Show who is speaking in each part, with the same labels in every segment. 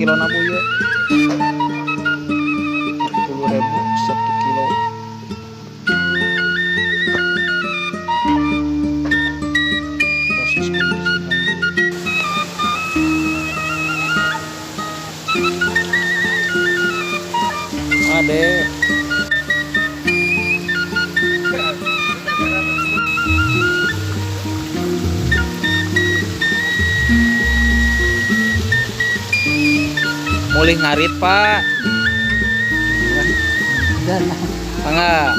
Speaker 1: Sakilona, Bu, ieu 40.000 1 kilo. Proses pembersihan dulu. Ade. Mulih ngarit, Pak. Mangga.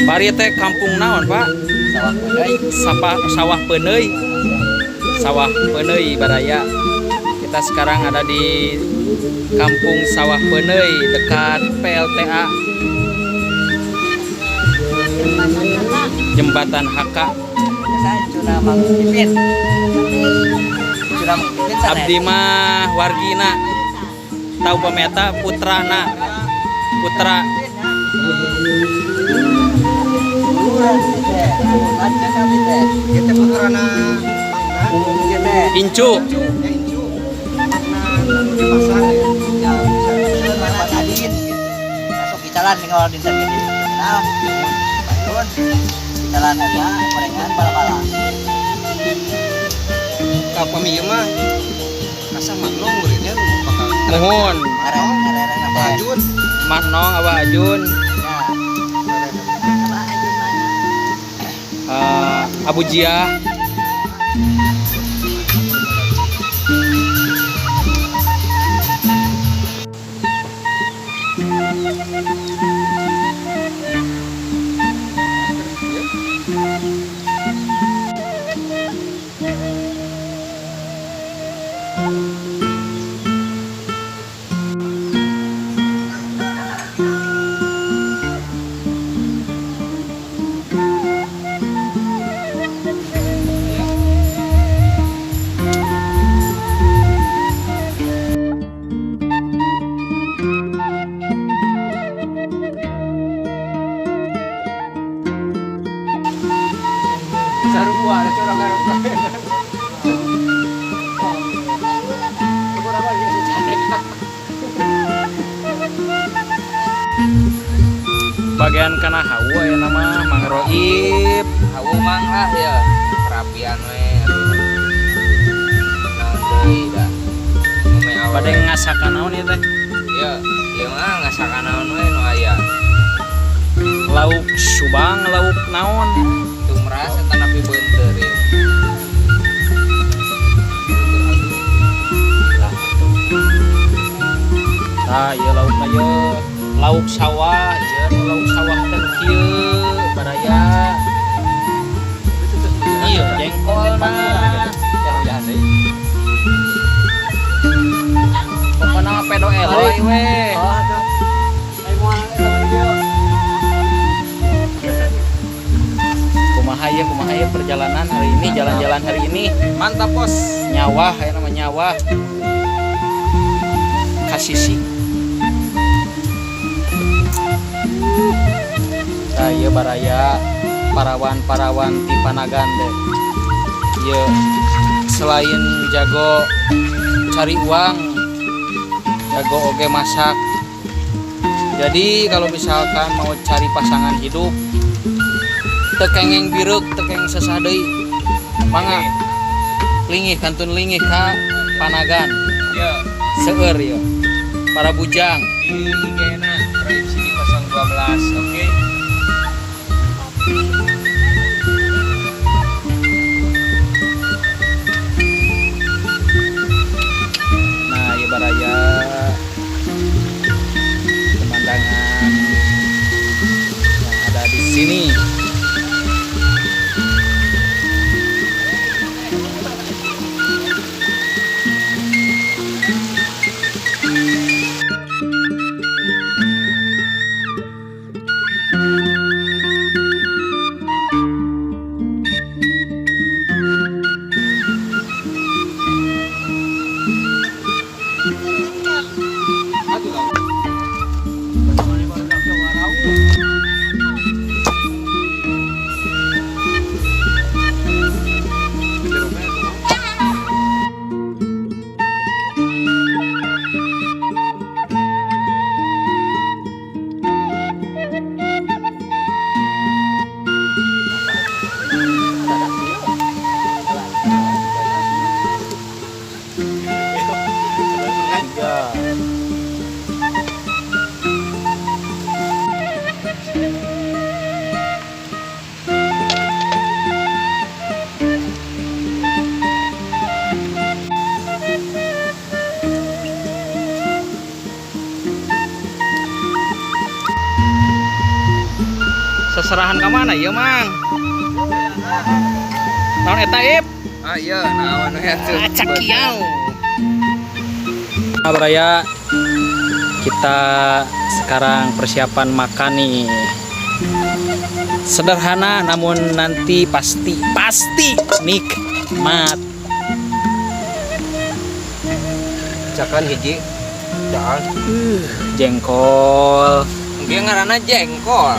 Speaker 1: Bari teh kampung naon, Pak?
Speaker 2: Sawah Peuneuy.
Speaker 1: Sapa, Sawah Peuneuy. Sawah Peuneuy, baraya. Kita sekarang ada di Kampung Sawah Peuneuy dekat PLTA Jembatan HK.
Speaker 2: Saya cuna Mang Pipin. Cuna Mang Pipin sana.
Speaker 1: Abdi mah wargina. Tahu pameta putrana. Putra.
Speaker 2: Lanjut kami teh.
Speaker 3: Kita putrana Mang
Speaker 2: Ieu teh.
Speaker 1: Incu.
Speaker 3: Ya, Incu. Mangna di pasar ya.
Speaker 2: Ya, bisa Pak Adin gitu. Masuk di jalan tinggal dinten gede. Nah, payun. Di jalan eta gorengan bala-bala.
Speaker 3: Kapami ieu mah kasah Magnong muridnya bakal
Speaker 1: Muhun.
Speaker 2: Ngareren
Speaker 3: Abah
Speaker 2: teh.
Speaker 3: Ajun.
Speaker 1: Manong Abah Ajun.
Speaker 2: Ya.
Speaker 4: Abah Ajun mana?
Speaker 1: Abu Jia.
Speaker 3: Sarua ada curang.
Speaker 1: Bagian kana hawu aya nama Mang Roib.
Speaker 5: Hawu, Mang, lah ya perapian we. Naon deui da? Ngome awewe.
Speaker 1: Bade ngasakan naon ieu teh?
Speaker 5: Ieu, ieu mah ngasakan naon we nu aya.
Speaker 1: Lauk Subang, lauk naon?
Speaker 5: Tumras eta napi beunteur ieu.
Speaker 1: Lah. Tah, ieu laukna ieu. Lauk sawah, ieu nu lauk sawah teh nu kieu, baraya. Iya, jengkolna. Pokona mah pedo eloy we.
Speaker 2: Oh, atuh. Ayo moal eta mah dieu.
Speaker 1: Kumaha ya, kumaha ya perjalanan hari ini, jalan-jalan hari ini?
Speaker 5: Mantap, Bos.
Speaker 1: Nyawah ya nama nyawah. Kasisi. Nah, ieu baraya parawan-parawan ti Panagan teh. Ieu selain jago cari uang, jago oge masak. Jadi kalau misalkan mau cari pasangan hidup, teu kenging bireuk, teu kenging sesah deui. Mangga lingih, kantun lingih ka Panagan.
Speaker 5: Ieu.
Speaker 1: Seueur ieu. Para bujang.
Speaker 5: Di IG-na Roib Sini 012, oke.
Speaker 1: Nah, ieu baraya pemandangan yang ada di sini. Saserahan ka mana ieu, Mang? Naon eta, Ip?
Speaker 5: Ah iya, naon we atuh.
Speaker 1: Cakiau. Nah, Baraya, kita sekarang persiapan makan nih. Sederhana namun nanti pasti pasti nikmat.
Speaker 3: Cakan hiji. Jangan.
Speaker 1: Jengkol.
Speaker 5: Dia ngaranna jengkol.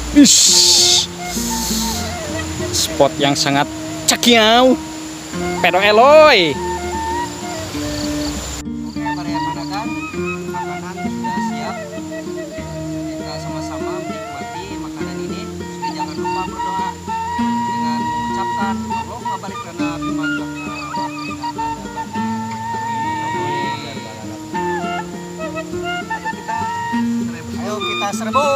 Speaker 1: Ish. Spot yang sangat cakiau. Pedo eloy.
Speaker 3: Oke, Baraya Pandakan, makanan sudah siap. Kita sama-sama menikmati makanan ini. Dan jangan lupa berdoa dengan mengucapkan Allahumma barik lana fima razaqtana wa qina adzabannar. Amin. Ayo kita serbu.